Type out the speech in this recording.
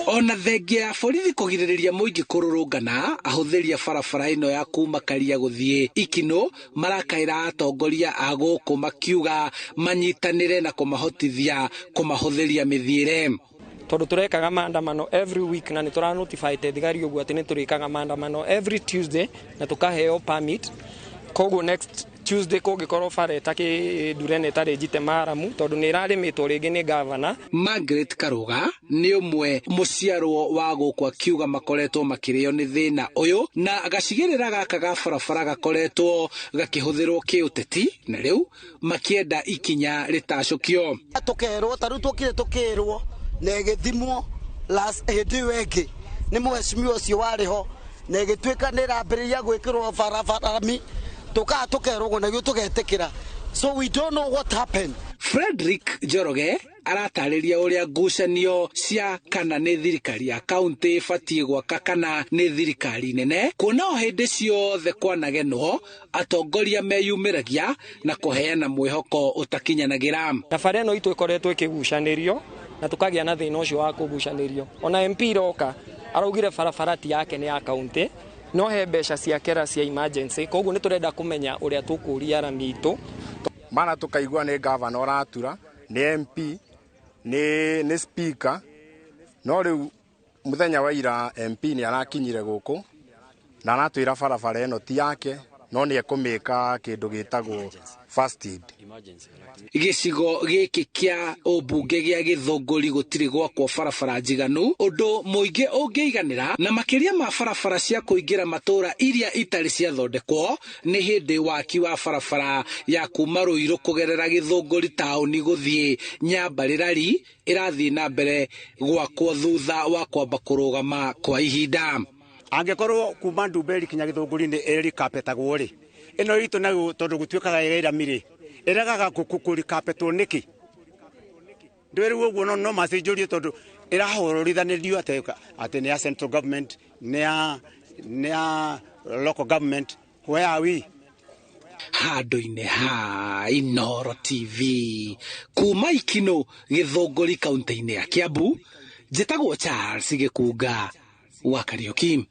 Ona thengia ya borithi kũgirĩrĩria mũingĩ kũrũrũngana, ahũthĩri a barabara ĩno ya kuma Karia gũthiĩ Ikinũ marakaĩra atongoria a gũkũ makiuga manyitanĩre na kũmahotithia kũmahũthĩria mĩthiĩre. Tondũ tũrekaga maandamano every week na nĩ tũranotify thigari ũguo atĩ nĩ tũrĩkaga maandamano every Tuesday na tũkaheo permit. Koguo next Tuesday kũngĩkorwo bara ĩtakĩndure ĩtarĩ njite maramu tondũ nĩ ĩrarĩmĩtwo rĩngĩ nĩ gavana. Margaret Karuga nĩ ũmwe mũciarwo wa gũkũ akiuga makoretwo makĩrĩo nĩ thĩna ũyũ na gacigĩrĩra gaka ga barabara gakoretwo gakĩhũthĩrwo kĩũteti na rĩu makĩenda ikinya rĩtacũkio. Tũkerwo ta rĩu tũkire tũkĩrwo na ĩgĩthimwo last hĩndĩ ĩyo ĩngĩ nĩ mheshimiwa ũcio warĩ ho na ĩgĩtuĩka nĩ ĩrambĩrĩria gwĩkĩrwo barabara tukaa tukerwo naguo tugetikira, so we don't know what happened. Frederick Njoroge aratarĩria ũrĩa ngucanio cia kana nĩ thirikari ya kaunti ĩbatiĩ gwaka kana nĩ thirikari nene, kuona o hĩndĩ ciothe kwanagenwo atongoria meyumĩragia na kũheana mwĩhoko ũtakinyanagĩra. Na bara ĩno itũ ĩkoretwo ĩkĩgucanĩrio na tũkagĩa na thĩna ũcio wa kũgucanĩrio. Ona MP roka araugire barabara ti yake nĩ ya kaunti, no he mbeca cia kera cia emergency, koguo nĩ tũrenda kũmenya ũrĩa tũkũria rami itũ. Mara tukaigua nĩ gavana ũratura, nĩ MP, nĩ speaker, no rĩu mũthenya wa ira MP nĩ arakinyire gũkũ na aratwĩra barabara ĩno ti yake, no nĩ ekũmĩka kĩndũ gĩtagwo first aid. Gĩcigo gĩkĩ kĩa ũmbunge gĩa Gĩthũngũri gũtirĩ gwakwo barabara njiganu, ũndũ mũingĩ ũngĩiganĩra, na makĩria ma barabara cia kũingĩra matũũra iria itarĩ ciathondekwo nĩ hĩndĩ waki wa barabara ya kuma Ruiru kũgerera Gĩthũngũri taũni gũthiĩ Nyambarĩrari ĩrathiĩ na mbere gwakwo thutha wa kwamba kũrũgama kwa ihinda. Angĩkorwo kuma Ndumberi kinya Gĩthũngũri nĩ ĩrĩkapetagwo rĩ, ĩno itũ nayo tondũ gũtuĩkaga ĩrairami rĩ, ĩregaga kũrikapetwo nĩkĩ? Ndwĩrĩu ũguo no macinjũrie tondũ ĩrahũrũrithanĩrio atĩ nĩ ya central government, nĩ ya local government. Where are we? Handũ-inĩ ha Inooro TV kuma Ikinũ Gĩthũngũri kaunti-inĩ ya Kiambu, njĩtagwo Charles Gĩkunga wa Kariuki.